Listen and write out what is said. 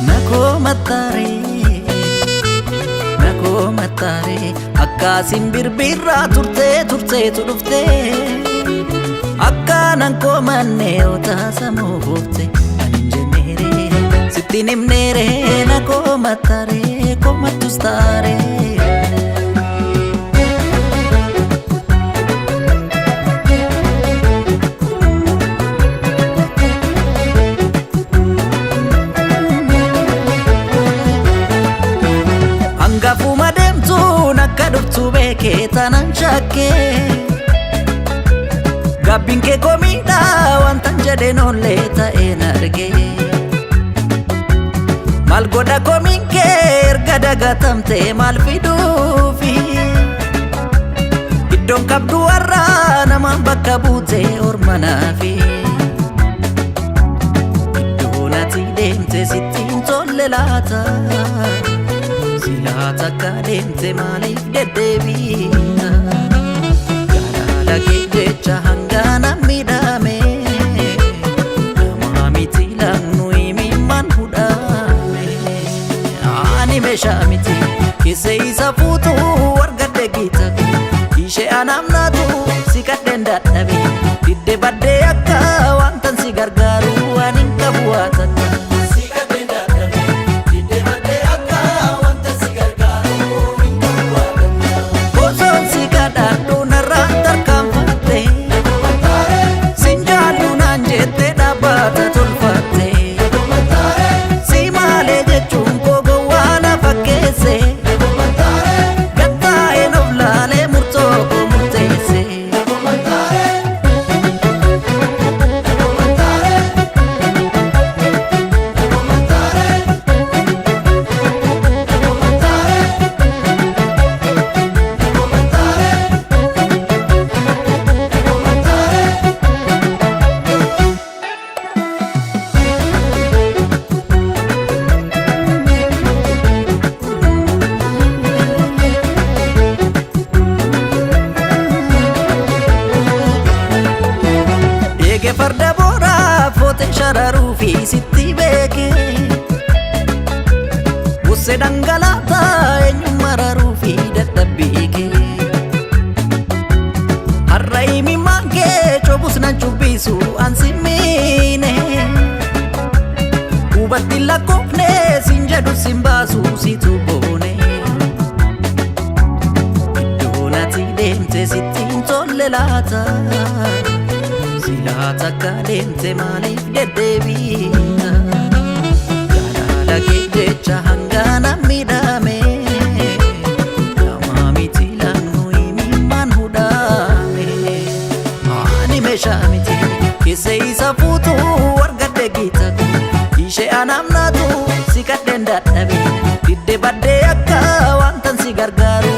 Nakoo mattaaree, nakoo mattaaree, akkaasin birbirraa turtee turteetu dhuftee, akkaanan koomannee otaasamuu buufte ani hin jenneeree, sittiin himneeree. Nakoo mattaaree, komattus taaree. Hangafuma deemtuun akka dhuftu beekee tanan shakkee, gaabbiin kee komiidha wantan jedheen oollee ta'een argee. Maal godha komiin kee erga dagatamtee, maal fiduufi? Iddoon qabdu warra namaan bakka buutee ormanaafi. Iddoon ati deemte sitti hin tolle laata? Silaa takka deemte maaliif deddeebiita? Jaalala kee jecha hangana miidhame, namaa miti laannu himimmaan hudhame. Ani meeshaa miti keessa isa fuutu, argadhe giita ishee anaaf naatu, si kadheen dadhabe, didde baddee akka wantan si gargaaru waan hin qabu waa takka. Si kadheen dadhabe, didde baddee akka wanta si gargaaru hin qabu waa takka. Osoon si kadhadhu narraan tarkaanfatte, sin jaallu naan jette dhaabbata tolfatte. Si maalee jechuun koo gowwaa na fakkeesse, gattaa'een of laalee murtoo koo murteesse. Eege farda booraa footeen shararuu fi sitti beeke. Bussee dhangalaataa eenyummaa raruu fi dadhabbii kee. Har'a himimmaan kee cobus nan cubbisu an simmiine. Hubatti lakkoofne sin jedhu sin baasu situ boone. Iddoon ati deemte sitti hin tolle laata? Silaa takka deemte maaliif deddeebiita? Jaalala kee jecha hangana miidhame, namaa miti laannu himimmaan hudhame. Ani meeshaa miti keessa isa fuutu, argadhe giita ishee anaaf naatu, si kadheen dadhabe, didde baddee akka wantan si gargaaru.